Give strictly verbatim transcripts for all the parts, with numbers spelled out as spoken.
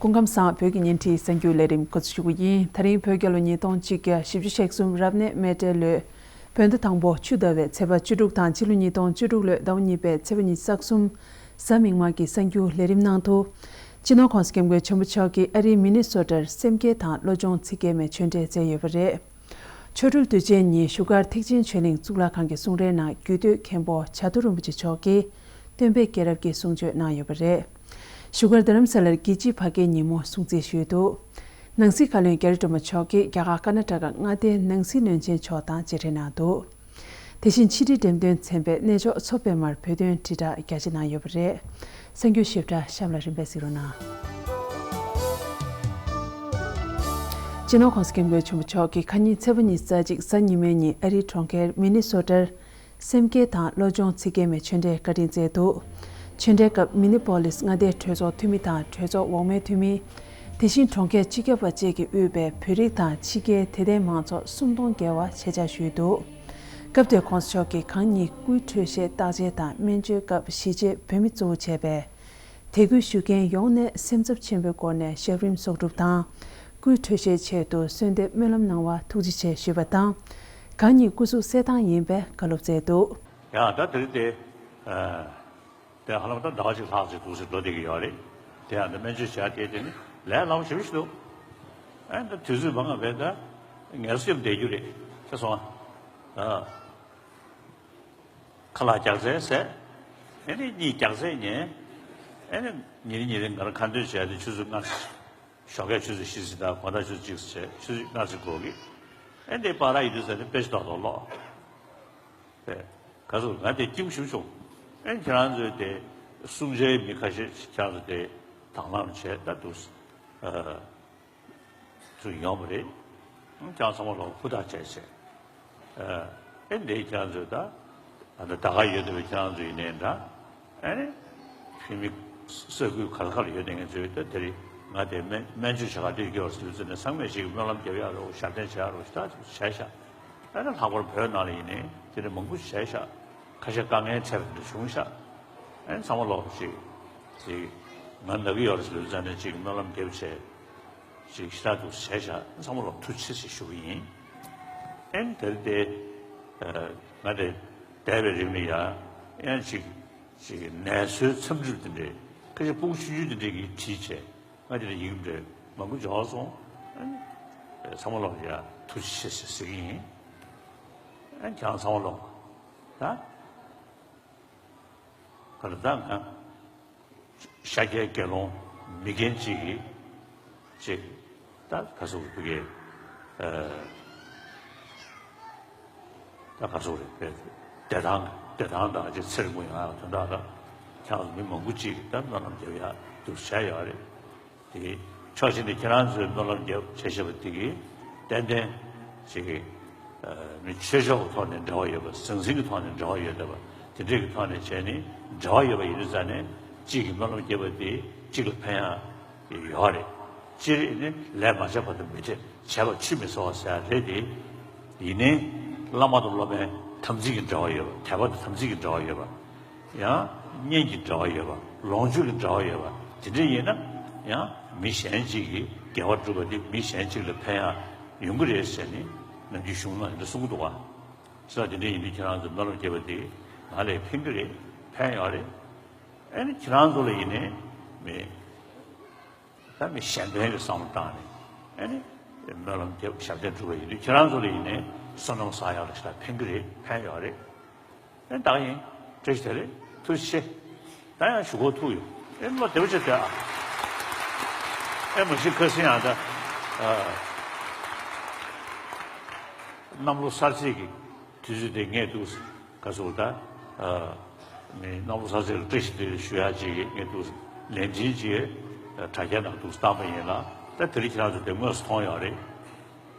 སྐུ་ཁམས་བཟང་། བོད་ཀྱི་བརྙན་འཕྲིན་གསར་འགྱུར་ལས་རིམ་འགོ་འཛུགས་ཞུ་གི་ཡིན། ད་རིང་བོད་རྒྱལ་ལོ་ཉིས་སྟོང་གཅིག་བརྒྱ་བཞི་བཅུ་ཞེ་གསུམ་རབ་གནས་སྨད་གྲྭའི་ལོའི་བོད་ཟླ་དང་པོ་ཆུ་ཟླ་བའི་ཚེས་པ་བཅུ་དྲུག་དང་། ཕྱི་ལོ་ཉིས་སྟོང་བཅུ་དྲུག་ལོའི་ཟླ་བ་གཉིས་པའི་ཚེས་པ་ཉི་ཤུ་རྩ་གསུམ་གཟའ་མིག་དམར་གྱི་གསར་འགྱུར་ལས་རིམ་ནང་དུ། སྤྱི་ནོར་༸གོང་ས་༸སྐྱབས་མགོན་ཆེན་པོ་མཆོག་གིས་ཨ་རིའི་མི་ནི་སོ་ཊར་སེམས་བསྐྱེད་དང་བློ་སྦྱོང་ཚིག་བརྒྱད་མའི་ཆོས་འབྲེལ་མཛད་ཡོད་པ་རེད། ཆོ་འཕྲུལ་དུས་ཆེན་ཉིན་བཞུགས་སྒར་ཐེག་ཆེན་ཆོས་གླིང་གཙུག་ལག་ཁང་གི་གསུང་རའི་ནང་རྒྱུད་སྟོད་མཁན་པོ་བྱ་རྡོ་རིན་པོ་ཆེ་མཆོག་གིས་སྟོན་པའི་སྐྱེས་རབས་ཀྱི་གསུང་ཆོས་གནང་ཡོད་པ་རེད། བཞུགས་སྒར་རྡ་རམ་ས་ལར་རྒྱལ་སྤྱིའི་ཕ་སྐད་ཉིན་མོ་སྲུང་བརྩི་ཞུས་འདུག། ནང་སྲིད་བཀའ་བློན་རྒྱ་རི་སྒྲོལ་མ་མཆོག་གིས་རྒྱ་གར་ཀར་ན་ཊ་ཀ་མངའ་སྡེའི་ནང་སྲིད་བློན་ཆེན་མཆོག་དང་མཇལ་འཕྲད་གནང་འདུག། དེ་བཞིན་ཕྱི་དྲིལ་འགྲེམས་སྟོན་ཚན་པས་གནས་མཆོག་མཚོ་པདྨར་བོད་དོན་དྲིལ་བསྒྲགས་རྒྱ་ཆེ་གནང་ཡོད་པ་རེད། གསར་འགྱུར་ཞིབ་ཕྲ་གཤམ་ལ་རིམ་པས་གཟིགས་རོགས་གནང་། སྤྱི་ནོར་༸གོང་ས་༸སྐྱབས་མགོན་ཆེན་པོ་མཆོག་གིས་ཁ་ཉིན་ཚེས་པ་ཉི་ཤུ་རྩ་གཅིག་གཟའ་ཉི་མའི་ཉིན་ཨ་རིའི་གྲོང་ཁྱེར་མི་ནི་སོ་ཊར་སེམས་བསྐྱེད་དང་བློ་སྦྱོང་ཚིག་བརྒྱད་མའི་ཆོས་འབྲེལ་བཀའ་དྲིན་སྩལ་འདུག། ཆོས་འབྲེལ་སྐབས་མི་ནི་པོ་ལིས་མངའ་སྡེའི་གྲོས་ཚོགས་འཐུས་མི་དང་གྲོས་ཚོགས་འོག་མའི་འཐུས་མི། དེ་བཞིན་གྲོང་ཁྱེར་སྤྱི་ཁྱབ་པ་བཅས་ཀྱིས་དབུས་པའི་བོད་རིགས་དང་ཕྱི་རྒྱལ་དད་ལྡན་མང་ཚོགས་སུམ་སྟོང་བརྒལ་བ་ཆེད་བཅར་ཞུས་འདུག། སྐབས་དེར་༸གོང་ས་མཆོག་གིས་གང་ཉིད་སྐུའི་འཕྲོད་བཞེས་བརྟག་དཔྱད་དང་སྨན་བཅོས་སྐབས་གཞིས་བྱེས་བོད་མི་གཙོ་བོ་བྱས་པའི་དད་གུས་ཞུ་མཁན་ཡོངས་ནས་སེམས་འཚབ་ཆེན་པོའི་སྒོ་ནས་ཞབས་རིམ་གསོག་སྒྲུབ་དང་། སྐུའི་འཕྲོད་བཞེས་ཆེད་དུ་གསོལ་འདེབས་སྨོན་ལམ་གནང་བར་ཐུགས་རྗེ་ཆེ་ཞུས་པ་དང་། གང་ཉིད་སྐུ་གཟུགས་གསལ་ཐང་ཡིན་པའི་བཀའ་སློབ་སྩལ་འདུག། ཡང་ད་དེ་རིང་དེ། ཨ། དེ་ཧ་ལམ་ད་ཟླ་བ་གཅིག་ལྷག་ཅིག་འདུག་སེ་འགྲོ་བསྡད་ཀྱི་ཡོད་རེད། དེ་ཡང་ད་སྨན་བཅོས་བྱས་དེ་དེ་ནི་ལས་སླ་པོ་ཞེ་པོ་ཞིག་འདུག། ཨ་ནི་ད་དུས་ཚོད་མང་བ་བས་ད་ངལ་གསོ་བསྡད་རྒྱུ་རེད། ཤེས་སོང་ཨ། ཨ། ཁ་ལག་རྒྱགས་ཚད་ཟས། ཨ་ནི་གཉིད་རྒྱགས་ཚད་ཉལ། ཨ་ནི་ཉིན་རེ་ཉིན་རེ་ང་རང་ཁ་འདོན་བྱས་ཏེ་ཆུ་ཚོད་ལྔ། ཞོགས་ཀས་ཆུ་ཚོད་བཞི་ཙམ་དང་དགོང་དག་ཆུ་ཚོད་གཅིག་ཙམ་བྱས། ཆུ་ཚོད་ལྔ་ཙམ་འགོར་གི། ཨ་ནི་དེ་བར་ཡིན་དུས་ཙམ་ནས་དཔེ་ཆ་ཏོག་ཏོག་ཀློག། དེ་ག་ཚོད་ང་དེ་སྐྱིད་པོ་ཞེ་པོ་བྱུང་། ཨེ་ཁྱེད་རང་ཚོས་དེ་གསུང་བྱའི་མི་ཁ་ཤས་ཤིག་ཁྱེད་རང་ཚོ་དེ་དང་བླངས་བྱས་ད་འདུག་ཨ། ཚུར་ཡོང་བ་རེད། ཁྱེད་རང་ཚང་མ་ལོག་ཧུར་ཐག་བྱས་བྱས། ཨེ་འདི་ཁྱེད་རང་ཚོས་ད་ད་ལྟ་ད་ག་ཡོད་བསྡད་པའི་ཁྱེད་རང་ཚོ་ཡིན་ནའི་འདྲ། ཨེ་ནི་ཕྱི་མི་ས་ཁུལ་ག་ལ་ག་ལ་ཡོད་བསྡད་མཁན་ཚོས་ད་དེ་རིང་ང་དེ་སྨན་སྨན་བཅོས་བྱ་ག་འདྲ་ཡོད་ཟེར་ཚུལ་ནས་ཚང་མས་ཞིག་སྨོན་ལམ་རྒྱབ་ཡག་རོགས། ཞབས་བརྟན་བྱེད་ཡག་རོགས། ཞེ་དྲག་ཅིག་བྱས་ཤག། ཨ་ནི་ལྷག་པར་བོད་ནང་ལ་ཡིན་ནའི་དེ་འདྲ་མང་པོ་བྱས་ཤག། ཁ་ཤས་དཀའ་ངལ་འཕྲད་པ་འདྲ་བྱུང་ཤག། ཨ་ནི་ཚང་མ་ལོག་ཅིག་ཅིག་ང་ན་གི་ཡོད་རེད་ཟེར་ཙང་ནས་ཅིག་སྨོན་ལམ་རྒྱབ་བྱས་ཅིག་ཞེ་དྲག་འདུག་བྱས་ཤག། ཚང་མ་ལོག་ཐུགས་རྗེ་ཆེ་ཞུ་གི་ཡིན། ཨ་ནི་དེར་དེ་ང་དེ་བསྡད་པའི་རིང་ལ་ཡ་ཡང་ཅིག་ཅིག་ནད་གསོའི་འཚམས་འདྲི་དེ་འདྲའི་ཁ་ཤས་སྤུ་གུ་ཆུང་ཆུང་དེ་འདྲས་ཀྱིས་བྲིས་བྱས། ང་དེ་འདྲ་ཡིག་འབྲེལ་མང་པོ་འབྱོར་སོང་། ཨ་ནི་ཚང་མ་ལོག་ཡ་ཐུགས་རྗེ་ཆེ་ཞེས་ཟེར་གྱི་ཡིན། ཨ་ནི་ཁྱེད་རང་ཚང་མ་ལོག་ད་ག་ལ་ད་ང་ཤཱཀྱའི་དགེ་སློང་མི་རྒན་གཅིག་གིས་ཅིག་ད་ག་ཟེར་དགོས་རེད། ཨ། ད་ག་ཟེར་དགོས་རེད། བདེ་ཐང་བདེ་ཐང་དང་ཅིག་ཚེ་རིང་པོ་ཡོང་ཡག་དོན་དག་ལ་ཁྱེད་རང་ཚོ་མི་མང་པོ་ཅིག་གིས་ད་སྨོན་ལམ་རྒྱབ་ཡག་འདུག་བྱས་ཡོད་རེད། དེ་གི་ཕྱོགས་གཅིག་ནས་ཁྱེད་རང་ཚོས་སྨོན་ལམ་རྒྱབ་བྱས་བྱས་པ་དེ་གིས་ཏན་ཏན་ཅིག་གི་ཨ་མི་ཆོས་ཕྱོགས་ཀྱི་ཐོག་ནས་འབྲེལ་བ་ཡོད་པ། ཟང་ཟིང་གི་ཐོག་ནས་འབྲེལ་བ་ཡོད་བསྡད་པ། དེ་འདྲས་ཀྱི་ཐོག་ནས་བྱས་ནས་འབྲེལ་བ་ཡོད་པ་ཡིན་དུས་ཙང་ནས་གཅིག་གིས་སྨོན་ལམ་བརྒྱབ་པ་དེ་གཅིག་ལ་ཕན་ཡག་ཡོད་རེད། སྤྱིར་ཡིན་ནའི་ལས་མ་བྱས་བར་དུ་མི་འཕྲད། བྱས་པ་ཆུད་མི་ཟ་བ་ཟེར་ཡག་རེད་དེ། ཡིན་ནའི་བླ་མ་དང་སློབ་མའི་དམ་ཚིག་གི་འབྲེལ་བ་ཡོད་པ། དད་པ་དང་དམ་ཚིག་གི་འབྲེལ་བ་ཡོད་པ། ཡང་གཉེན་གྱི་འབྲེལ་བ་ཡོད་པ། ལོངས་སྤྱོད་ཀྱི་འབྲེལ་བ་ཡོད་པ། དེ་འདྲ་ཡིན་ན་ཡང་མི་གཞན་གཅིག་གིས་དགེ་བ་བསྒྲུབས་པ་དེ་མི་གཞན་གཅིག་ལ་ཕན་ཡག་ཡོང་གི་རེད་ཟེར་ནས་ནམ་རྒྱུན་གཞུང་ནང་འདི་གསུང་གི་འདུག་བ། ཅི་ལ་དེ་འདྲ་ཡིན་དུས་ཁྱེད་རང་ཚོ་སྨོན་ལམ་རྒྱབ་པ་དེ་ང་ལ་ཕན་གྱི་རེད། ཕན་ཡོད་རེད། ཨ་ནི་ཁྱེད་རང་ཚོ་ལ་ཡིན་ནའི་མི་ད་མི་གཞན་ཕན་གྱི་བསམ་བློ་བཏང་ནས་ཨ་ནི་སྨོན་ལམ་རྒྱབ་ཞབས་བརྟན་སྒྲུབ་པ་ཡིན་དུས་ཁྱེད་རང་ཚོ་ལ་ཡིན་ནའི་བསོད་ནམས་བསགས་ཡག་ལ་ཞེ་དྲག་ཕན་གྱི་རེད། ཕན་ཡོད་རེད། ཨེ་ད་ག་ཡིན། བཀྲ་ཤིས་བདེ་ལེགས། ཐུགས་རྗེ་ཆེ། ད་ཡང་ཞུ་སྒོ་ཐུག་ཡོང་། ཨེ་བློ་བདེ་པོ་བྱས་སྡོད་ཨ། ཨེ་མ་གཞི་ཁ་སང་ཡང་ད་ཨ་གནམ་ལོ་གསར་ཚེས་ཀྱི་དུས་ཚོད་དེ་ངས་འདུག་ག་ཟེར་ད་ཨ་ནི་གནམ་ལོ་གསར་ཚེས་ལ་བཀྲ་ཤིས་བདེ་ལེགས་ཞུ་ཡག་ཅིག་ངས་འདུག་ལན་ཀྲིན་ཅིག་དྲ་རྒྱ་ནང་འདུག་བཏང་པ་ཡིན་ལ། ད་དེ་རིང་ཁྱེད་རང་ཚོ་དེ་དངོས་སུ་མཐོང་ཡོད་རེད།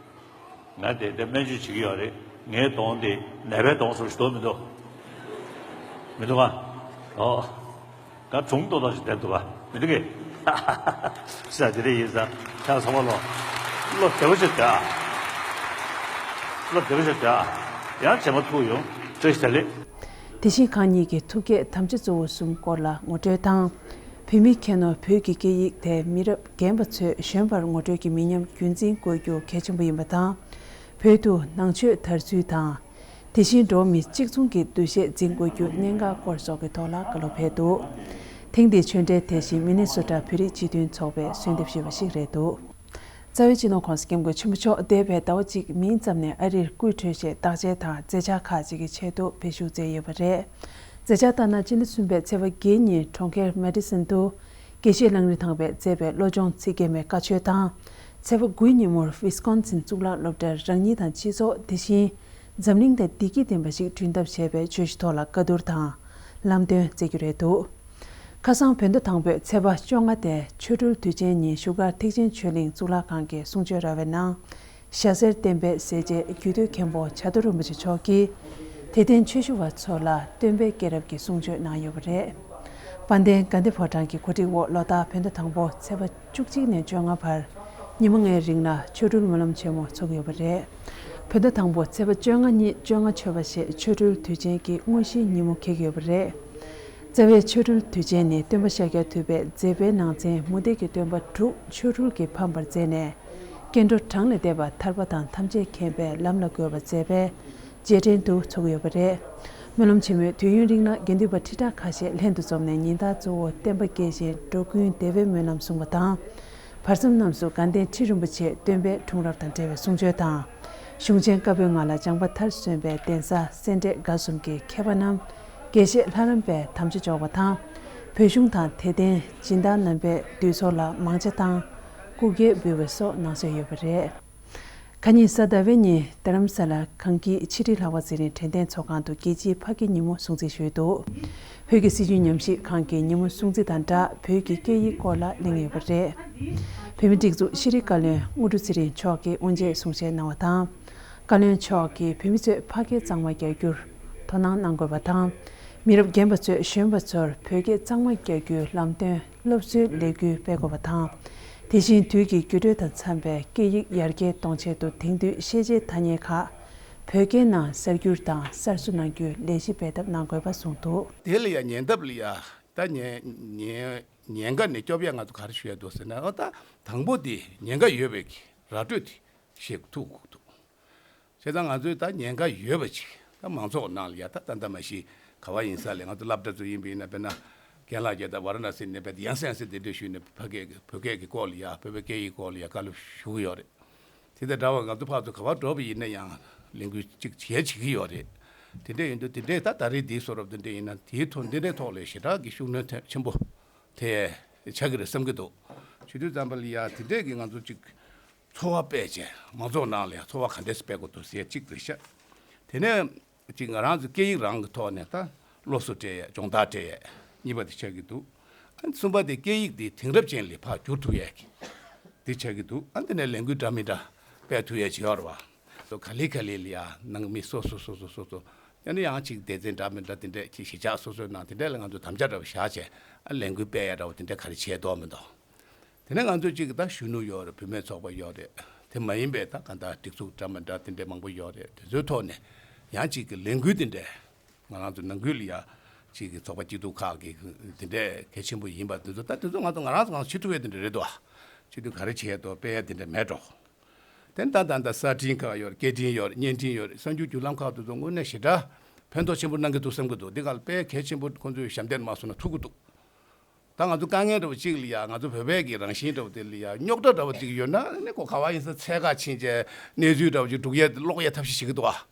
ང་དེ་འདྲ་སྨན་བཅོས་བྱེད་ཀྱི་ཡོད་རེད། ངའི་གདོང་དེ་ནད་པའི་གདོང་བཟོ་ཞིག་འདུག་མི་འདུག་མི་འདུག་ག་ཨོ། ང་གྲུང་ཏོག་ཏོ་ཞིག་བསྡད་འདུག་ག་མི་འདུག་གས། ས་དེ་རེད་ཡིན་ས། ཁྱེད་ཚང་མ་ལོ། བློ་བདེ་པོ་ཞིག་བསྡད་ཨ། བློ་བདེ་པོ་ཞིག་བསྡད་ཨ། ཡང་རྗེས་མ་ཐུག་ཡོང་། བཀྲ་ཤིས་བདེ་ལེགས། དེ་བཞིན་གང་ཉིད་ཀྱི་ཐུགས་བསྐྱེད་དམ་བཅའ་གཙོ་བོ་གསུམ་སྐོར་ལ་ངོ་སྤྲོད་དང་། བོད་མི་ཁྱད་ནོར་བོད་ཀྱི་སྐད་ཡིག་དེ་མི་རབས་རྒན་པ་ཚོས་གཞོན་པར་ངོ་སྤྲོད་ཀྱི་མི་ཉམས་རྒྱུན་འཛིན་དགོས་རྒྱུ་གལ་ཆེན་པོ་ཡིན་པ་དང་། བོད་དུ་ནང་ཆོས་དར་ཚུལ་དང་། དེ་བཞིན་འགྲོ་བ་མི་གཅིག་མཚུངས་ཀྱི་འདུ་ཤེས་འཛིན་དགོས་རྒྱུ་གནད་འགག་སྐོར་སོགས་ཀྱི་ཐོག་ལ་བཀའ་སློབ་ཕེབས་འདུག་ཐེངས་འདིའི་ཆོས་འབྲེལ་དེ་བཞིན་མི་ནི་སོ་ཊ་བོད་རིགས་སྤྱི་མཐུན་ཚོགས་པས་གསོལ་འདེབས་ཞུས་པ་ཞིག་རེད་འདུག་རྩ་བའི་སྤྱི་ནོར་༸གོང་ས་༸སྐྱབས་མགོན་ཆེན་པོ་མཆོག་འདས་པའི་ཟླ་བ་གཅིག་མིན་ཙམ་ནས་ཨ་རིར་སྐུ་འཕྲོད་ཆེད་བརྟག་དཔྱད་དང་མཛད་འཆར་ཁག་ཅིག་གི་ཆེད་དུ་བཞུགས་མཛད་ཡོད་པ་རེད། མཛད་འཆར་ལྟར་ན། སྤྱི་ཟླ་གསུམ་པའི་ཚེས་པ་བརྒྱད་ཉིན་གྲོང་ཁྱེར་མེ་ཌི་སོན་དུ་དགེ་བཤེས་གླང་རི་ཐང་པས་མཛད་པའི་བློ་སྦྱོང་ཚིག་བརྒྱད་མའི་བཀའ་ཆོས་དང་། ཚེས་པ་དགུ་ཉིན་མོར་ཝི་སི་ཀོན་སིན་གཙུག་ལག་སློབ་གྲྭར་རང་ཉིད་དང་སྤྱི་ཚོགས་དེ་བཞིན་འཛམ་གླིང་དང་བདེ་སྐྱིད་ལྡན་པ་ཞིག་བསྐྲུན་ཐབས་བྱས་པའི་བརྗོད་གཞི་ཐོག་ལ་བཀའ་བསྡུར་དང་ལམ་སྟོན་སྩལ་རྒྱུ་རེད་འདུག་ཁ་སང་བོད་ཟླ་དང་པོའི་ཚེས་པ་བཅོ་ལྔ་སྟེ་ཆོ་འཕྲུལ་དུས་ཆེན་ཉིན་བཞུགས་སྒར་ཐེག་ཆེན་ཆོས་གླིང་གཙུག་ལག་ཁང་གི་གསུང་ཆོས་ར་བའི་ནང་། ཞྭ་སེར་བསྟན་པའི་སྲས་བཅས་རྒྱུད་སྟོད་མཁན་པོ་བྱ་རྡོ་རིན་པོ་ཆེ་མཆོག་གིས་དད་ལྡན་ཆོས་ཞུ་བ་ཚོ་ལ་སྟོན་པའི་སྐྱེས་རབས་ཀྱི་གསུང་ཆོས་གནང་ཡོད་པ་རེད། དཔལ་ལྡན་དགའ་ལྡན་ཕོ་བྲང་གི་གོ་སྒྲིག་འོག་ལོ་ལྟར་བོད་ཟླ་དང་པོ་ཚེས་པ་བཅུ་གཅིག་ནས་བཅོ་ལྔ་བར་ཉི་མ་ལྔའི་རིང་ལ་ཆོ་འཕྲུལ་སྨོན་ལམ་ཆེན་མོ་འཚོགས་ཡོད་པ་རེད། བོད་ཟླ་དང་པོ་ཚེས་པ་བཅོ་ལྔ་ཉིན་བཅོ་ལྔ་མཆོད་པ་ཞེས་ཆོ་འཕྲུལ་དུས་ཆེན་གྱི་དངོས་གཞིའི་ཉིན་མོ་འཁེལ་གྱི་ཡོད་པ་རེད། རྩ་བའི་ཆོ་འཕྲུལ་དུས་ཆེན་ནི་སྟོན་པ་ཤཱཀྱ་ཐུབ་པའི་མཛད་པའི་ནང་ཚན་མུ་སྟེགས་ཀྱི་སྟོན་པ་དྲུག་ཆོ་འཕྲུལ་གྱིས་ཕམ་པར་མཛད་ནས། སྐྱེ་འགྲོ་གྲངས་ལས་འདས་པ་ཐར་པ་དང་ཐམས་ཅད་མཁྱེན་པའི་ལམ་ལ་འགོད་པར་མཛད་པའི་རྗེས་དྲན་དུ་འཚོགས་ཡོད་པ་རེད། སྨོན་ལམ་ཆེན་མོའི་དུས་ཡུན་རིང་ལ་དགེ་འདུན་པ་ཁྲི་ཕྲག་ཁ་ཤས་ལྷན་དུ་འཛོམས་ནས་ཉིན་ལྟར་གཙོ་བོ་བསྟན་པ་སྐྱེད་བཞིན་འགྲོ་ཀུན་བདེ་བའི་སྨོན་ལམ་གསུངས་པ་དང་། བར་མཚམས་རྣམས་སུ་དགའ་ལྡན་ཁྲི་རིན་པོ་ཆེས་སྟོན་པའི་འཁྲུངས་རབས་དང་འབྲེལ་བའི་གསུང་ཆོས་དང་། གཞུང་ཆེན་བཀའ་པོད་ལྔ་ལ་སྦྱངས་པ་མཐར་སོན་པའི་གདན་ས་སེ་འབྲས་དགའ་གསུམ་གྱི་མཁས་པ་རྣམས་དགེ་བཤེས་ལྷ་རམས་པའི་དམ་བཅའ་འཇོག་པ་དང་། བོད་གཞུང་དང་དད་ལྡན་སྦྱིན་བདག་རྣམ་པས་འདུས་ཚོགས་ལ་མང་ཇ་དང་སྐུ་སྐྱེལ་འབུལ་བ་སོགས་གནང་སྲོལ་ཡོད་པ་རེད། ཁ་ཉིན་གཟའ་ཟླ་བའི་ཉིན་རྡ་རམ་ས་ལ་གངས་སྐྱིད་ཕྱི་དྲིལ་ལྷ་པ་ཚེ་རིང་དྲན་རྟེན་ཚོགས་ཁང་དུ་རྒྱལ་སྤྱིའི་ཕ་སྐད་ཉིན་མོ་སྲུང་བརྩི་ཞུས་འདུག་བོད་ཀྱི་སྲིད་བྱུས་ཉམས་ཞིབ་ཁང་གིས་ཉིན་མོ་སྲུང་བརྩི་དང་སྦྲགས་བོད་ཀྱི་སྐད་ཡིག་སྐོར་ལ་གླེང་ཡོད་པ་རེད། བོད་མིའི་སྒྲིག་འཛུགས་ཤེས་རིག་བཀའ་བློན་དངོས་གྲུབ་ཚེ་རིང་མཆོག་གིས་དབུ་འབྱེད་གསུང་བཤད་གནང་བ་དང་། བཀའ་བློན་མཆོག་གིས་བོད་མི་ཚོས་ཕ་སྐད་གཙང་མ་རྒྱག་རྒྱུར་དོ་སྣང་གནང་དགོས་པ་དང་། མི་རབས་རྒན་པ་ཚོས་གཞོན་པ་ཚོར་བོད་སྐད་གཙང་མ་རྒྱག་རྒྱུའི་ལམ་སྟོན་སློབ་གསོའི་ལས་འགུལ་སྤེལ་དགོས་པ་དང་། དེ་བཞིན་དུས་ཀྱི་འགྱུར་འགྲོས་དང་འཚམ་པའི་སྐད་ཡིག་ཡར་རྒྱས་གཏོང་ཆེད་དུ་དེང་དུས་ཤེས་བྱའི་ཐ་སྙད་ཁག་བོད་སྐད་ནང་གསར་བསྒྱུར་དང་གསར་བཟོ་གནང་རྒྱུའི་ལས་གཞི་སྤེལ་ཐབས་གནང་དགོས་པ་གསུངས་འདུག་དེ་ལ་ཡང་ཉན་ཐབས་ལ་ཡང་ད་ཉན་ཉན་ཉན་དགའ་ནས་སྐྱོབ་ཡ་ང་ཚོ་ག་རེ་ཞུ་ཡ་འདུག་ཟེར་ན། ཨོ་ད་དང་པོ་དེ་ཉན་དགའ་ཡོད་པའི་གི་ར་སྤྲོད་དེ་ཤེས་ཐུབ་དགོས་འདུག་བྱས་ཙང་ང་ཚོས་ད་ཉེན་ཁ་ཡོད་པ་ཅིག་ད་མང་ཚོགས་ནང་ལ་ཡ་ད་ད་ལྟ་མ་གཞི་ག་བ་ཡིན་ས་ལས་ང་ཚོ་སློབ་གྲྭ་ཚོ་ཡིན་པ་ཡིན་ན། དཔེར་ན་རྒན་ལགས་ཀྱིས་ད་ཝཱ་ར་ཎ་སི་ནས་དཔེ་ཡང་སེ་ཡང་སེ་གདན་འདྲེན་ཞུས་ནས་ཕ་སྐད་ཀྱི་བོད་སྐད་ཀྱི་སྐོར་ལ་ཡ་བོད་པའི་སྐད་ཡིག་སྐོར་ལ་ཡ་བཀའ་སློབ་ཞུ་གི་ཡོད་རེད། དེ་དང་འདྲ་བར་ང་ཚོ་ཕར་ཚུར་ག་བ་འགྲོ་བ་ཡིན་ན་ཡང་ལས་འགུལ་ཅིག་བྱེད་བྱེད་ཀྱི་ཡོད་རེད། དེ་འདྲས་ཡིན་དུས་དེ་འདྲས་ད་ད་རེས་འདིའི་བཟོ་འདྲ་དེ་འདྲས་ཡིན་ན་དེའི་ཐོག་འདི་འདྲའི་ཐོག་ལ་ཞེ་དྲག་གི་ཤུགས་སྣོན་ཐེ་ཆེན་པོ་དེ་ཆགས་ཀྱི་རེད་བསམ་གྱི་འདུག་བྱེད་དུས་ཙམ་པ་ལ་ཡ་དེ་འདྲས་ཀྱི་ང་ཚོ་ཅིག་ཚོར་བ་སྤེལ་བྱས་མང་ཚོགས་ནང་ལ་ཡང་ཚོར་བ་ག་འདྲས་སྤེལ་དགོས་འདུག་ཟེར་གཅིག་རེད་ཤག་དེ་ནས་ཅིག་ང་རང་ཚོ་སྐད་ཡིག་རང་གི་ཐོག་ནས་ད་སློབ་གསོ་སྤྲད་ཡས་སྦྱོང་བརྡར་སྤྲད་ཡས་གཉིས་པ་དེ་ཆགས་ཀྱི་འདུག་ཨ་ནི་གསུམ་པ་དེ་སྐད་ཡིག་དེ་དེང་རབས་ཅན་ལ་ཕར་བསྒྱུར་ཐུབ་ཡས་ཀྱི་དེ་ཆགས་ཀྱི་འདུག་ཨ་ནི་དེ་ནས་ལས་འགུལ་འདྲ་མི་འདྲ་སྤེལ་ཐུབ་ཡས་ཅིག་ཡོད་རེད་བ། སོ་ག་ལེ་ག་ལེ་ལ་ཡ་ནང་མི་སོ་སོ་སོ་སོ་སོ་སོ་ཡང་ན་ཡང་ཅིག་སྡེ་ཚན་འདྲ་མི་འདྲ་དེ་འདྲས་ཅིག་གཞིས་ཆགས་སོ་སོའི་ནང་དེ་འདྲས་ལ་ང་ཚོ་དམ་བཅའ་འདྲ་བོ་བཞག་བྱས་ཨ་ལས་འགུལ་སྤེལ་ཡས་འདྲ་བོ་དེ་འདྲས་ག་རེ་བྱས་འདུག་མི་འདུག་དེ་ནས་ང་ཚོ་གཅིག་ད་གཞོན་ནུ་ཡོད་རེད། བུད་མེད་ཚོགས་པ་ཡོད་རེད། དེ་མ་ཡིན་པའི་ད་ག་འདྲ་སྒྲིག་འཛུགས་འདྲ་མི་འདྲ་དེ་འདྲའི་མང་པོ་ཡོད་རེད། དེ་ཚོའི་ཐོག་ནས་ཡང་གཅིག་གི་ལས་འགུལ་དེ་འདྲས་ང་རང་ཚོ་ནང་ཁུལ་ལ་ཡ་གཅིག་གི་ཚོགས་པ་སྐྱིད་སྡུག་ཁག་གི་དེ་འདྲས་གལ་ཆེན་པོ་ཡིན་པ་དེ་ཚོ་ད་དེ་ཚོ་ང་ཚོ་ང་རང་ཚོ་ང་ཚོ་བྱེད་ཐུབ་ཡས་དེ་འདྲ་རེད་དོ། བྱེད་དུས་ག་རེ་བྱེད་དོ་སྤེལ་ཡས་དེ་འདྲ་མེད་འགྲོ། དེ་ད་ད་ད་གསར་འཕྲིན་ཁག་ཡོད་རེད། སྐད་འཕྲིན་ཡོད་རེད། བརྙན་འཕྲིན་ཡོད་རེད། གསར་འགྱུར་བརྒྱུད་ལམ་ཁག་དེ་ཚོ་དངོས་གནས་ཞེ་དྲག་ཕན་ཐོགས་ཆེན་པོ་གནང་གི་འདུག་བསམ་གི་འདུག་འདི་ག་ལ་དཔེ་གལ་ཆེན་པོ་ཁོང་ཚོས་ཞབས་འདེགས་མ་སོང་ན་ཐུག་གི་འདུག་ད་ང་ཚོ་དཀའ་ངལ་འདྲ་བོ་གཅིག་ལ་ཡ་ང་ཚོ་བོད་པའི་གི་རང་བཞིན་འདྲ་བོ་དེ་ལ་ཡ་རྙོག་དྲ་འདྲ་བོ་གཅིག་ཡོད་ན་ནི་ཁོ་ག་བ་ཡིན་ས་འཚོལ་ག་ཕྱིན་བྱས་གནས་ཚུལ་འདྲ་བོ་གཅིག་སྒྲུག་ཡས་ཀློག་ཡས་ཐབས་ཤེས་བྱེད་ཀྱི་འདུག་ཨ།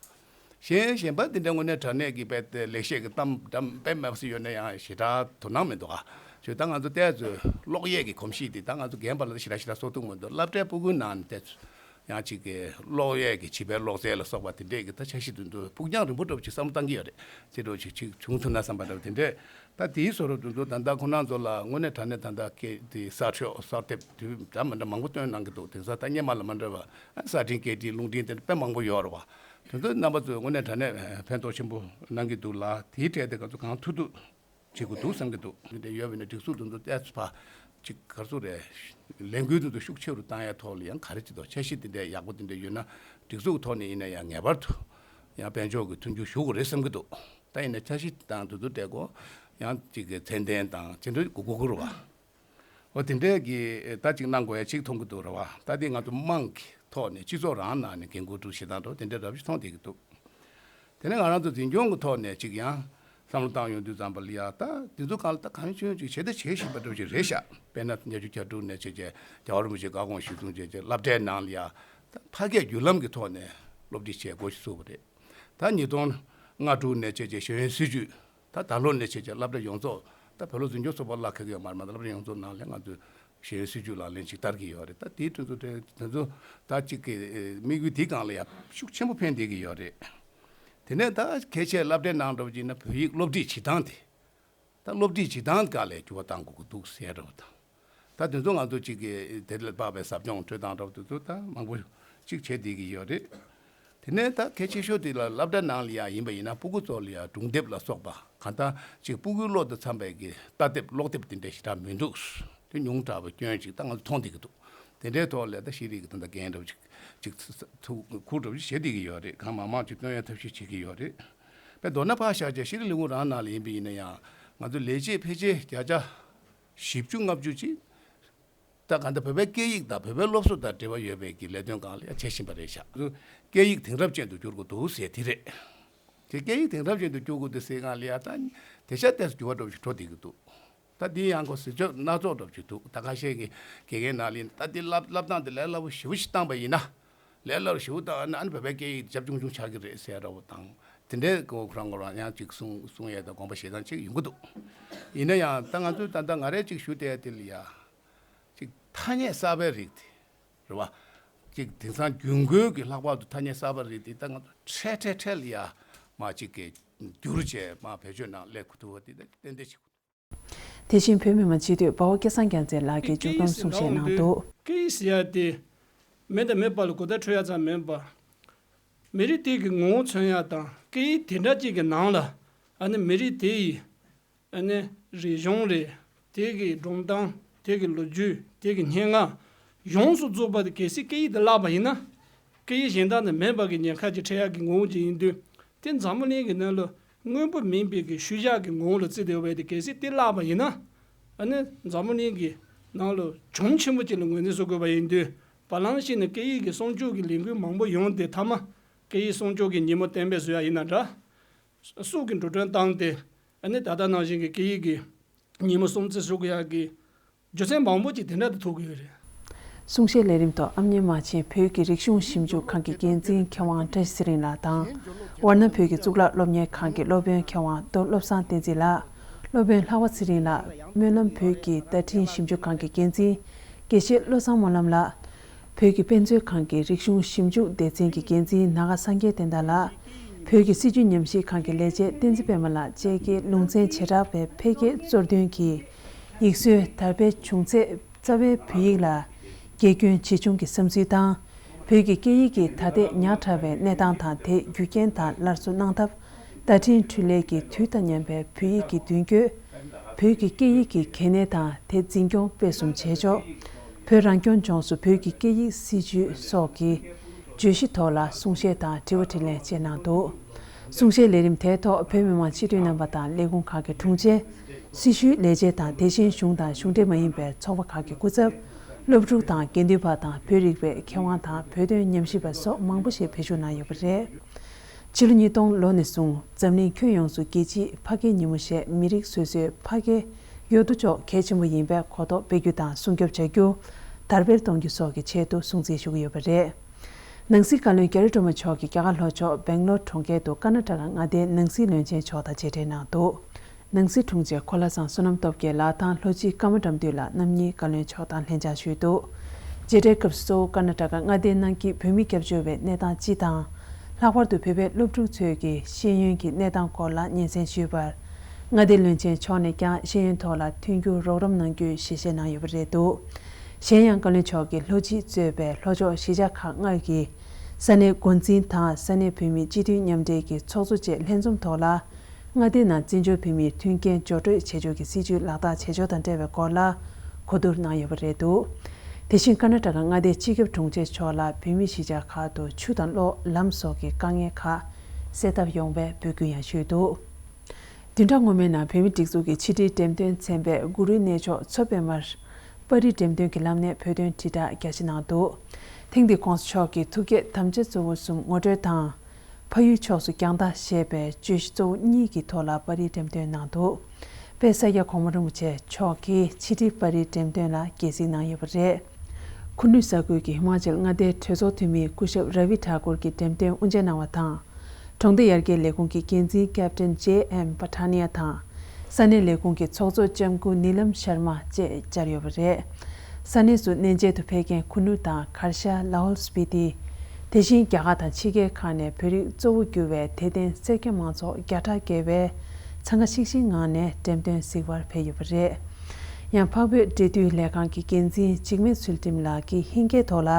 གཞན་གཞན་པ་འདི་འདྲ་དངོས་གནས་དྲང་གནས་ཀྱི་དཔེ་དེ་ལེགས་བཤད་ཀྱི་གཏམ་འདྲ་དཔེ་མེད་པ་ཞིག་ཡོད་ན་ཡང་ཞེ་དྲག་དོ་སྣང་མི་འདུག་ཨ། ཞུ་ད་ང་ཚོ་ལྟས་ཚོད་ཀློག་ཡས་ཀྱི་གོམས་གཤིས་འདི་ད་ང་ཚོ་རྒན་པ་ལ་ཞེ་དྲག་ཞེ་དྲག་གསོ་ཐུབ་མི་འདུག་སློབ་གྲྭའི་སྤུ་གུའི་ནང་ནས་ལྟས་ཚོད་ཡང་གཅིག་གི་ཀློག་ཡས་ཀྱི་བྱིས་པའི་ཀློག་རྩལ་ལ་སོགས་པ་དེ་འདྲས་ཀྱི་ད་འཆར་གཞི་དེ་ཚོ་ཕུགས་རྒྱང་རིང་པོ་འདྲ་བོ་ཅིག་བསམ་བློ་བཏང་གི་ཡོད་རེད། ཅི་འདྲ་བོ་ཅིག་ཅིག་བྱུང་ཐུབ་ན་བསམ་པ་འདྲ་བོ་དེ་འདྲས། ད་དེའི་བཟོ་འདྲ་དེ་ཚོ་ད་ལྟ་ཁོང་རྣམ་ཚོ་ལ་དངོས་གནས་དྲང་གནས་ད་ལྟ་སྐད་དེ་གསར་ཤོག་གསར་དེབ་དེ་འདྲ་མི་འདྲ་མང་པོ་བཏོན་གནང་གི་འདུག་དེང་སང་ད་སྔོན་མ་ལ་མ་འདྲ་བ་གསར་འཕྲིན་སྐད་འཕྲིན་རླུང་འཕྲིན་དེ་འདྲ་དཔེ་མང་པོ་ཡོད་རེད་བ། དེ་ཚོ་རྣམ་པ་ཚོས་དངོས་གནས་དྲང་གནས་ཕན་ཐོགས་ཆེན་པོ་གནང་གི་འདུག་ལ། དེའི་གྲས་དེ་ང་ཚོ་གང་ཐུབ་ཐུབ་བྱེད་དགོས་འདུག་བསམ་གྱི་འདུག་དེ་འདྲ་ཡོད་པ་ཡིན་ན་སྒྲིག་འཛུགས་དེ་ཚོ་ཏོག་ཙམ་ཕར་ཅིག་ག་རེ་ཟེར་རེད། ལས་འགུལ་དེ་ཚོ་ཤུགས་ཆེ་རུ་བཏང་ཡ་ཐོག་ལ་ཡང་ག་རེ་བྱེད་དོ། འཆར་གཞི་དེ་འདྲ་ཡག་པོ་དེ་འདྲ་ཡོད་ན་སྒྲིག་འཛུགས་ཐོག་ནས་ཡིན་ན་ཡང་ངེས་པར་དུ་ཡང་དཔལ་འབྱོར་གྱི་མཐུན་འགྱུར་ཞུ་དགོས་རེད་བསམ་གྱི་འདུག་ད་ཡིན་ན་འཆར་གཞི་དང་དེ་ཚོ་འབྲེལ་སྐོར་ཡང་ཅིག་གི་མཚན་ལྡན་དང་ཅི་འདྲ་དགོས་དགོས་ཀྱི་རེད་བ། འོ་དེ་འདྲའི་གི་ད་ཅིག་གནང་དགོས་ཡ་ཅིག་མཐོང་གི་འདུག་རེད་བ། ད་དེ་ང་ཚོ་དམངས་ཀྱི་ཐོག་ནས་སྤྱི་ཚོགས་རང་ནང་ནས་འགན་འཁུར་འཁྲུག་བྱེད་སྟངས་འགྲོ་དེ་འདྲའི་རབ་ཞིག་མཐོང་བསྡད་ཀྱི་འདུག་དེ་ནས་ང་རང་ཚོ་འཛིན་སྐྱོང་གི་ཐོག་ནས་ཅིག་ཡང་བསམ་བློ་བཏང་ཡོང་དུས་ཙམ་པ་ལ་ཡ་ད་དེ་ཚོ་གང་ལ་ད་གང་བྱུང་ཅིག་བྱེད་ད་བྱེད་བཞིན་པ་འདྲ་ཅིག་རེད་ཤག་དཔེར་ན་ཉི་ཤུ་གྱ་དྲུག་ནས་བྱས་རྗེས་རྒྱལ་བ་རིན་པོ་ཆེ་བཀའ་དགོངས་གཞི་བཟུང་བྱས་རྗེས་སློབ་གྲྭའི་ནང་ལ་ཡ་ད་ཕ་སྐད་བརྒྱུད་ལམ་གྱི་ཐོག་ནས་སློབ་ཁྲིད་བྱེད་དགོས་ཞེས་གསུངས་པ་རེད། ད་ཉིས་སྟོང་ལྔ་དྲུག་ནས་བྱས་རྗེས་ཤེས་ཡོན་སྲིད་བྱུས། ད་ད་ལོ་ནས་བྱས་རྗེས་སློབ་གྲྭ་ཡོངས་རྫོགས་ད་བོད་ལུགས་འཛིན་སྐྱོང་ཚོགས་པ་གླ་ཁེལ་གྱི་ཡོད་མ་རེད་མ་གཏོགས་སློབ་གྲྭ་ཡོངས་རྫོགས་ནང་ལ་ང་ཚོས་ཤེས་ཡོན་སྲིད་བྱུས་ལག་ལེན་ཅིག་བསྟར་གྱི་ཡོད་རེད། ད་དེའི་དུས་ཚོད་དེ་དེ་ཚོ་ད་ཅིག་གི་དམིགས་ཡུལ་དེའི་སྒང་ལ་ཡང་ཤུགས་ཆེན་པོ་འཕེན་བསྡད་ཀྱི་ཡོད་རེད། དེ་ནས་ད་གལ་ཆེ་སློབ་གྲྭའི་ནང་འགྲོ་བ་ཅིག་ན་བོད་ཡིག་སློབ་ཁྲིད་བྱེད་སྟངས་དེ། ད་སློབ་ཁྲིད་བྱེད་སྟངས་སྒང་ལ་འགྱུར་བ་གཏང་དགོས་ཀྱི་འདུག་ཟེར་འདྲ་བོ་དང་། ད་དེ་ཚོ་ང་ཚོ་གཅིག་གིས་དེ་ལ་དཔག་པའི་ཟབ་སྦྱོང་སྤྲོད་སྟངས་འདྲ་བོ་དེ་ཚོ་ད་མང་པོ་གཅིག་བྱེད་བསྡད་ཀྱི་ཡོད་རེད། དེ་ནས་ད་གལ་ཆེ་ཤོས་དེ་ལ་སློབ་གྲྭ་ནང་ལ་ཡང་ཡིན་པ་ཡིན་ན་སྤུ་གུ་ཚོ་ལ་ཡང་སྒྲུང་དེབ་ལ་སོགས་པ་གང་ལྟར་གཅིག་སྤུ་གུའི་བློ་དང་འཚམ་པའི་གི་ལྟ་དེབ་ཀློག་དེབ་དེ་འདྲ་ཞེ་དྲག་མི་འདུག་དེ་ཉུང་དྲགས་པ་སྐྱོན་ཅིག་ད་ང་ཚོ་མཐོང་བསྡད་ཀྱི་འདུག་དེ་འདྲའི་ཐོག་ལ་ད་ཤེས་རིག་གི་ད་ལྟ་འགན་འདྲ་བོ་ཅིག་ཅིག་ཐུགས་ཁུར་འདྲ་བོ་ཅིག་བྱེད་བསྡད་ཀྱི་ཡོད་རེད། གང་མང་མང་ཅིག་བཏོན་ཡ་ཐབས་ཤེས་བྱེད་ཀྱི་ཡོད་རེད། དཔེ་མདོར་ན་ཕར་བཞག་བྱས་ཤེས་རིག་ལས་ཁུངས་རང་ནང་ལ་ཡིན་པ་ཡིན་ན་ཡང་ང་ཚོ་ལས་བྱེད་ཕལ་ཆེར་བརྒྱ་ཆ་བཞི་བཅུ་ལྔ་བཅུ་ཅིག་ད་གང་ལྟར་བོད་པའི་སྐད་ཡིག་དང་བོད་པའི་སློབ་གསོ་དང་འབྲེལ་བ་ཡོད་པའི་གི་ལས་དོན་སྒང་ལ་ཡང་བྱེད་བཞིན་པ་རེད་ཤག་སྐད་ཡིག་དེང་རབས་ཅན་དུ་འགྱུར་དགོས་འདུག་ཟེར་དེ་རེད། དེ་སྐད་ཡིག་དེང་རབས་ཅན་དུ་འགྱུར་དགོས་འདུག་ཟེར་སྒང་ལ་ཡང་ད་དེ་ཤ་ཏོག་ཙམ་འགྱུར་བ་འགྲོ་བཞིན་འགྲོ་བསྡད་ཀྱི་འདུག་ད་འདི་ཡང་ཁོ་ཟེར་ཆོག་སྣ་ཚོགས་འགྲོ་བཞིན་འདུག་ད་ཁ་ཤས་ཀྱི་དགེ་རྒན་ནང་ལ་ད་འདི་བསླབ་བསླབ་སྟངས་འདི་ལས་སླ་པོ་ཞེ་པོ་ཞིག་བཏང་པ་ཡིན་ན། ལས་སླ་པོ་ཞེ་པོ་བཏང་ཨ་ནི་བོད་པའི་སྐད་ཡིག་རྒྱབ་ཆུང་ཆུང་ཆགས་ཀྱི་རེད་ཟེར་འདྲ་བོ་དང་། དེ་འདྲའི་ཁོ་རང་ཁོ་རང་ཡང་ཅིག་གསུང་གསུང་ཡས་དང་དགོངས་པ་བཞེས་སྟངས་ཅིག་ཡོང་གི་འདུག་ཡིན་ན་ཡང་ད་ང་ཚོས་ད་ལྟ་ང་རས་ཅིག་ཞུ་བསྡད་དེ་ལ་ཡ། ཅིག་ཐ་སྙད་གསར་པའི་རིགས་དེ། རེད་བ། ཅིག་དེང་སང་རྒྱུན་མཁོའི་གི་ལྷག་པར་དུ་ཐ་སྙད་གསར་པ་རིགས་དེ་ད་ང་ཚོ་འཕྲལ་འཕྲལ་འཕྲལ་ལ་ཡ་མ་ཅིག་གི་བསྒྱུར་བྱས་མ་བེད་སྤྱོད་ནང་སླེབས་དགོས་ཐུག་པ་དེ་ད་ཏན་ཏན་བྱེད་དགོས། དེ་བཞིན་བོད་མི་མང་སྤྱི་འཐུས་དཔའ་བོ་སྐལ་བཟང་རྒྱལ་མཚན་ལགས་ཀྱིས་མཇུག་བསྡོམས་གསུང་བཤད་གནང་འདུག་སྐད་ཡིག་ཟེར་ཡ་དེ་མེད་དང་མེད་པ་ལ་གོ་བརྡ་འཕྲོད་ཡ་ཙམ་མིན་པ། མི་རིགས་དེ་གི་ངོ་བོ་མཚོན་ཡ་དང་སྐད་ཡིག་དེ་འདྲ་ཅིག་གི་ནང་ལ་ཨ་ནི་མི་རིགས་དེ་ཡི་ཨ་ནི་རིག་གཞུང་རེད། དེ་གི་སྒྲུང་གཏམ། དེ་གི་ལོ་རྒྱུས། དེ་གི་སྙན་ངག་ཡོངས་སུ་རྫོགས་པ་དེ་གལ་སྲིད་སྐད་ཡིག་དེ་བརླག་པ་ཡིན་ན། སྐད་ཡིག་གཞན་དག་དང་མེད་པ་གི་ཉེན་ཁ་ཅིག་འཕྲད་ཡག་གི་ངོ་བོ་ཅིག་ཡིན་དུས། དེ་འཛམ་བུ་གླིང་གི་ནང་ལ་མངོན་པ་མིན་པའི་གི་ཤུལ་བཞག་གི་ངོ་བོ་ལ་བརྩིས་ཏེ་ཡོད་པ་དེ་གལ་སྲིད་དེ་བརླག་པ་ཡིན་ན། ཨ་ནི་འཛམ་བུ་གླིང་གི་ནང་ལ་གྱོང་ཆེན་པོ་ཅིག་ལ་ངོས་འཛིན་བཟོ་དགོས་པ་ཡིན་དུས། བར་ལམ་ཞིག་ནས་སྐད་ཡིག་གི་སྲུང་སྐྱོབ་ཀྱི་ལས་འགུལ་མང་པོ་ཡོང་སྟེ་མཐའ་མ་སྐད་ཡིག་སྲུང་སྐྱོབ་ཀྱི་ཉིན་མོ་གཏན་འབེབས་བཟོ་ཡ་ཡིན་ན་འདྲ། སྲོག་གི་འགྲོ་གྲོན་བཏང་སྟེ། ཨ་ནི་ད་ལྟ་ནང་བཞིན་གྱི་སྐད་ཡིག་གི་ཉིན་མོ་སྲུང་བརྩི་ཞུ་དགོས་ཡག་གི་རྒྱུ་མཚན་མང་པོ་ཅིག་དེ་འདྲ་དུ་ཐུག་གི་ཡོད་རེད། གསུང་བཤད་ལས་རིམ་ཐོག་ཨམ་ཉན་མ་ཆེན་བོད་ཀྱི་རིག་གཞུང་ཞིབ་འཇུག་ཁང་གི་འགན་འཛིན་མཁས་དབང་བཀྲ་ཤིས་ཚེ་རིང་ལགས་དང་། ཝཱ་ཎ་བོད་ཀྱི་གཙུག་ལག་སློབ་གཉེར་ཁང་གི་སློབ་དཔོན་མཁས་དབང་རྡོ་བློ་བཟང་བསྟན་འཛིན་ལགས། སློབ་དཔོན་ལྷག་པ་ཚེ་རིང་ལགས་སྨོན་ལམ་བོད་ཀྱི་བརྡ་འཕྲིན་ཞིབ་འཇུག་ཁང་གི་འགན་འཛིན་དགེ་བཤེས་བློ་བཟང་སྨོན་ལམ་ལགས། བོད་ཀྱི་དཔེ་མཛོད་ཁང་གི་རིག་གཞུང་ཞིབ་འཇུག་སྡེ་ཚན་གྱི་འགན་འཛིན་ནཱ་ག་སངས་རྒྱས་བསྟན་དར་ལགས། བོད་ཀྱི་སྲིད་བྱུས་ཉམས་ཞིབ་ཁང་གི་ལས་བྱེད་བསྟན་འཛིན་པད་མ་ལགས་བཅས་ཀྱིས་ལུང་ཚན་བྱེ་བྲག་པའི་འཕེལ་རྒྱས་གཙོར་འདོན་གྱིས། ཡིག་སྲོལ་དར་སྤེལ་བྱུང་ཚད་རྩ་བའི་བོད་ཡིག་ལ་དགེ་སྐྱོན་ཇི་བྱུང་གི་བསམ་ཚུལ་དང་། བོད་ཀྱི་སྐད་ཡིག་གི་ད་ལྟའི་ཉག་ཕྲ་བའི་གནས་སྟངས་དང་དེ་རྒྱུ་རྐྱེན་དང་སླར་གསོ་གནང་ཐབས། བརྡ་འཕྲིན་འཕྲུལ་ལས་ཀྱི་དུས་དང་མཉམ་པའི་བོད་ཡིག་གི་མདུན་སྐྱོད། བོད་ཀྱི་སྐད་ཡིག་གི་གལ་གནད་དང་དེ་འཛིན་སྐྱོང་སྤེལ་གསུམ་བྱེད་ཕྱོགས། བོད་རང་སྐྱོང་ལྗོངས་སུ་བོད་ཀྱི་སྐད་ཡིག་སྲིད་བྱུས་སོགས་ཀྱི་བརྗོད་གཞི་ཐོག་ལ་གསུང་བཤད་དང་དྲི་བ་དྲིས་ལན་བཅས་གནང་འདུག་གསུང་བཤད་ལས་རིམ་དེའི་ཐོག་བོད་མི་མང་སྤྱི་འཐུས་རྣམ་པ་དང་ལས་ཁུངས་ཁག་གི་དྲུང་ཆེ། སྲི་ཞུའི་ལས་བྱེད་དང་དེ་བཞིན་གཞུང་དང་གཞུང་འབྲེལ་མ་ཡིན་པའི་ཚོགས་པ་ཁག་གི་སྐུ་ཚབ། སློབ་ཕྲུག་དང་དགེ་འདུན་པ་དང་བོད་རིག་པའི་མཁས་དབང་དང་བོད་དོན་ཉམས་ཞིབ་པ་སོགས་མང་པོ་ཞིག་བེད་སྤྱོད་གནང་ཡོད་པ་རེད། ཕྱི་ལོ་ཉིས་སྟོང་ལོ་ནས་བཟུང་འཛམ་གླིང་ཁྱོན་ཡོངས་སུ་རྒྱལ་སྤྱིའི་ཕ་སྐད་ཉིན་མོ་ཞེས་མི་རིགས་སོ་སོའི་ཕ་སྐད་ཡོད་དོ་ཅོག་གལ་ཆེན་པོ་ཡིན་པའི་གོ་རྟོགས་སྤེལ་རྒྱུ་དང་སྲུང་སྐྱོབ་བྱ་རྒྱུ། དར་སྤེལ་གཏོང་རྒྱུ་སོགས་ཀྱི་ཆེད་དུ་སྲུང་བརྩི་ཞུ་གི་ཡོད་པ་རེད། ནང་སྲིད་བཀའ་བློན་གྷི་རི་ཌི་མ་མཆོག་གིས་རྒྱ་གར་ལྷོ་ཕྱོགས་སྦེང་ལོར་གྲོང་ཁྱེར་དུ་ཀར་ནཱ་ཊ་ཀ་མངའ་སྡེའི་ནང་སྲིད་བློན་ཆེན་མཆོག་དང་མཇལ་འཕྲད་གནང་འདུག་ནང་སྲིད་དྲུང་ཆེ་གོ་ལ་བཟང་བསོད་ནམས་སྟོབས་རྒྱལ་ལགས་དང་ལྷོ་སྤྱི་ཀརྨ་དགྲ་འདུལ་ལགས་རྣམ་གཉིས་བཀའ་བློན་མཆོག་དང་ལྷན་ཕྱག་ཞུས་འདུག་མཇལ་འཕྲད་སྐབས་སུ་གཙོ་བོ་ཀར་ནཱ་ཊ་ཀ་མངའ་སྡེའི་ནང་གི་བོད་མི་སྐྱབས་བཅོལ་བའི་གནས་སྟངས་སྤྱི་དང་། ལྷག་པར་དུ་བོད་པའི་སློབ་ཕྲུག་ཚོས་ཀྱི་ཤེས་ཡོན་གྱི་གནས་སྟངས་སྐོར་ལ་སྙན་སེང་ཞུས་པར། མངའ་སྡེའི་བློན་ཆེན་མཆོག་ནས་ཀྱང་ཤེས་ཡོན་ཐོག་ལ་མཐུན་འགྱུར་རོགས་རམ་གནང་རྒྱུའི་ཞལ་བཞེས་གནང་ཡོད་པ་རེད་འདུག་གཞན་ཡང་བཀའ་བློན་མཆོག་གིས་ལྷོ་སྤྱི་གཙོས་པའི་ལྷོ་ཕྱོགས་གཞིས་ཆགས་ཁག་ལྔ་གི་ས་གནས་འགོ་འཛིན་དང་ས་གནས་བོད་མིའི་སྤྱི་འཐུས་མཉམ་འབྲེལ་གྱི་ཚོགས་གཙོ་བཅས་ལྷན་འཛོམས་ཐོག་ལ། མངའ་སྡེའི་ནང་བཙན་བྱོལ་བོད་མིའི་མཐུན་རྐྱེན་སྦྱོར་སྤྲོད་བྱེད་ཕྱོགས་ཀྱི་སྲིད་བྱུས་ལག་བསྟར་བྱེད་ཕྱོགས་དང་འབྲེལ་བའི་སྐོར་ལ་གོ་བསྡུར་གནང་ཡོད་པ་རེད་འདུག་དེ་བཞིན་ཀར་ནཱ་ཊ་ཀ་མངའ་སྡེའི་སྤྱི་ཁྱབ་དྲུང་ཆེ་མཆོག་ལ་བོད་མིའི་གཞིས་ཆགས་ཁག་ཏུ་ཆུ་དང་གློག་ལམ་སོགས་ཀྱི་དཀའ་ངལ་ཁག་སེལ་ཐབས་ཡོང་བའི་འབོད་སྐུལ་ཡང་ཞུས་འདུག་བདུན་ཕྲག་སྔོན་མའི་ནང་བོད་མིའི་སྒྲིག་འཛུགས་ཀྱི་ཕྱི་དྲིལ་འགྲེམས་སྟོན་ཚན་པས་གུ་རུའི་གནས་མཆོག་མཚོ་པདྨར་ པར་རིས་འགྲེམས་སྟོན་གྱི་ལམ་ནས་བོད་དོན་དྲིལ་བསྒྲགས་རྒྱ་ཆེ་གནང་འདུག་ཐེངས་འདིའི་༸གོང་ས་མཆོག་གི་ཐུགས་བསྐྱེད་དམ་བཅའ་གཙོ་བོ་གསུམ་ངོ་སྤྲོད་དང་། ཕ་ཡུལ་ཕྱོགས་སུ་རྒྱང་ལྟ་ཞེས་པའི་བརྗོད་གཞི་གཙོ་བོ་གཉིས་ཀྱི་ཐོག་ལ་པར་རིས་འགྲེམས་སྟོན་གནང་འདུག་དཔལ་ས་སྐྱ་གོང་མ་རིན་པོ་ཆེ་མཆོག་གིས་ཕྱི་དྲིལ་པར་རིས་འགྲེམས་སྟོན་ལ་དགྱེས་གཟིགས་གནང་ཡོད་པ་རེད། ཁུ་ནུ་ས་ཁུལ་གྱི་ཧི་མ་ཅལ་མངའ་སྡེའི་གྲོས་ཚོགས་འཐུས་མི་སྐུ་ཞབས་ར་བི་ཐ་ཀུར་གྱིས་འགྲེམས་སྟོན་དབུ་འབྱེད་གནང་བ་དང་། གྲོང་སྡེ་ཡར་རྒྱས་ལས་ཁུངས་ཀྱི་འགན་འཛིན་ཀེབ་ཏན་ཇེ་ཨེམ་པ་ཐ་ནི་ཡ་དང་། ས་གནས་ལས་ཁུངས་ཀྱི་ཚོགས་གཙོ་ལྕམ་སྐུ་ནི་ལམ་ཤར་མ་བཅས་བཅར་ཡོད་པ་རེད། ས་གནས་སུ་གནས་མཇལ་དུ་ཕེབས་མཁན་ཁུ་ནུ་དང་གར་ཤ་ལ་ཧོལ་སྤི་ཏི། དེ་བཞིན་རྒྱ་གར་དང་ཕྱི་རྒྱལ་ཁག་ནས་བོད་རིགས་གཙོ་བོ་གྱུར་བའི་དད་ལྡན་སེར་སྐྱ་མང་ཚོགས་བརྒྱ་ཕྲག་བརྒལ་བས་འཚང་ཁ་ཤིག་ཤིག་ངང་ནས་འགྲེམས་སྟོན་གཟིགས་པར་ཕེབས་ཡོད་པ་རེད། ཡང་འཕགས་བོད་འབྲེལ་མཐུད་ལས་ཁང་གི་འགན་འཛིན་འཇིགས་མེད་ཚུལ་ཁྲིམས་ལགས་ཀྱིས་ཧིང་སྐད་ཐོག་ལ།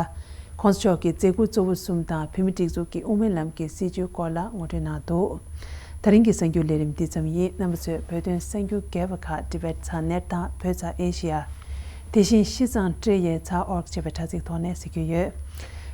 ༸གོང་ས་མཆོག་གི་མཛད་ཁུར་གཙོ་བོ་གསུམ་དང་བོད་མིའི་སྒྲིག་འཛུགས་ཀྱི་དབུ་མའི་ལམ་གྱི་སྲིད་བྱུས་སྐོར་ལ་ངོ་སྤྲོད་གནང་འདུག་དེ་རིང་གི་གསར་འགྱུར་ལས་རིམ་འདི་ཙམ་ཡིན། རྣམ་པ་ཚོས་བོད་དོན་གསར་འགྱུར་རྒྱས་པ་ཁག་ཊི་བེཊ་ཚགས་ནེཊ་དང་བོད་ཚགས་ཨེ་ཤི་ཡ། དེ་བཞིན་ཤིས་ཙང་ཀྲེ་ཡའི་ཚགས་ཨོར་ཅེས་པའི་དྲ་ཚིགས་ཐོག་ནས་གཟིགས་རྒྱུ་ཡོད།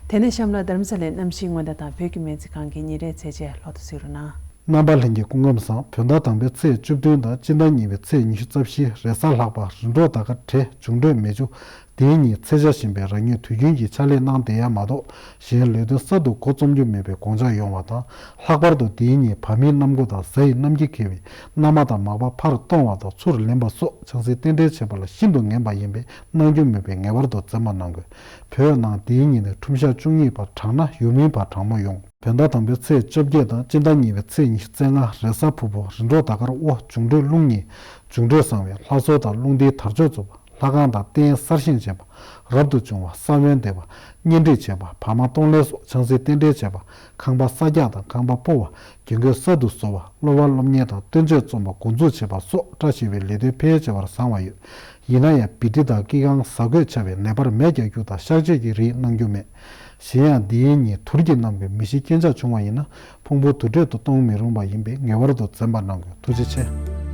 དེ་ནས་གཤམ་ལ་རྡ་རམ་ས་ལའི་གནམ་གཤིས་སྔོན་བརྡ་དང་བོད་ཀྱི་སྨན་རྩིས་ཁང་གི་ཉིན་རེའི་ཚད་ཆེན་ལྷོ་དུ་གཟིགས་རོགས་གནང་། རྣམ་པ་ལྷན་རྒྱས་སྐུ་ཁམས་བཟང་། བོད་ཟླ་དང་པོའི་ཚེས་བཅུ་བདུན་དང་སྤྱི་ཟླ་གཉིས་པའི་ཚེས་ཉི་ཤུ་རྩ་བཞི་རེས་གཟའ་ལྷག་པ་རི་འབྲོག་ཟླ་སྐར་བྲེ་འབྱུང་འཕྲོད་མེ་ཆུ། དེའི་ཉིན་ཚེས་ཆ་བཞིན་པའི་རང་ཉིད་དུས་རྒྱུན་གྱི་ཕྱག་ལས་གནང་བསྡད་ཡ་མ་གཏོགས་གཞན་ལས་དོན་གསར་དུ་འགོ་རྩོམ་རྒྱུ་མེད་པའི་དགོངས་འཆར་ཡོང་བ་དང་། ལྷག་པར་དུ་དེའི་ཉིན་བ་མིའི་གནམ་སྒོ་དང་གཟའ་ཡི་གནམ་གྱིས་ཁེབས་པའི་གནམ་དམག་དང་མག་པ་ཕར་གཏོང་བ་དང་ཚུར་ལེན་པ་སོགས་ཆང་སའི་རྟེན་འབྲེལ་བྱེད་པ་ལ་ཤིན་ཏུ་ངན་པ་ཡིན་པས་གནང་རྒྱུ་མེད་པས་ངེས་པར་དུ་འཛེམ་པ་གནང་དགོས། བོད་ནང་དེའི་ཉིན་ནས་ཁྲོམ་ཞག་བཅུ་གཉིས་བར་གྲང་ན་ཡུལ་མིའི་བར་གྲང་མོ་ཡོང་། བོད་ཟླ་དང་པོའི་ཚེས་བཅོ་བརྒྱད་དང་སྤྱི་ཟླ་གཉིས་པའི་ཚེས་ཉི་ཤུ་རྩ་ལྔ་རེས་གཟའ་ཕུར་བུ་རི་འབྲོག་ཟླ་སྐར་དབོ་འབྱུང་འཕྲོད་རླུང་གཉིས། འབྱུང་འཕྲོད་བཟང་བས་ལྷ་གསོལ་དང་རླུང་རྟའི་དར་ལྕོག་འཛུགས་པ། ལྷ་ཁང་དང་རྟེན་གསར་བཞེངས་བྱེད་པ། རབ་ཏུ་བྱུང་བ་ས་བོན་འདེབས་པ། གཉེན་སྒྲིག་བྱེད་པ། བག་མ་གཏོང་ལེན་སོགས་ཆང་སའི་རྟེན་འབྲེལ་བྱེད་པ། ཁང་པ་གསར་རྒྱག་དང་ཁང་པ་སྤོ་བ། རྒྱུན་སྐོར་གསར་དུ་བཟོ་བ། གློ་བ་སློབ་གཉེར་དང་སྟོན་ཆོས་རྩོམ་པ་འགོ་འཛུགས་བྱེད་པ་སོགས་བཀྲ་ཤིས་པའི་ལས་དོན་ཕལ་ཆེ་བར་བཟང་བ་ཡོད། ཡིན་ན་ཡང་བི་ཏི་དང་ཀི་ཁང་གཟའ་རྒོད་ཆ་བའི་ནད་པར་མེ་རྒྱག་རྒྱུ་དང་གཤག་བཅོས་ཀྱི་རིགས་གནང་རྒྱུ་མེད། གཞན་ཡང་འདིའི་ཉིན་དུར་གྱི་རྣམས་ཀྱི་མི་ཤི་རྐྱེན་ཆག་བྱུང་བ་ཡིན་ན་ཕུང་པོ་དུར་ཁྲོད་དུ་གཏོང་མི་རུང་བ་ཡིན་པས་ངེས་པར་དུ་འཛེམ་པ་གནང་དགོས། ཐུགས་རྗེ་ཆེ།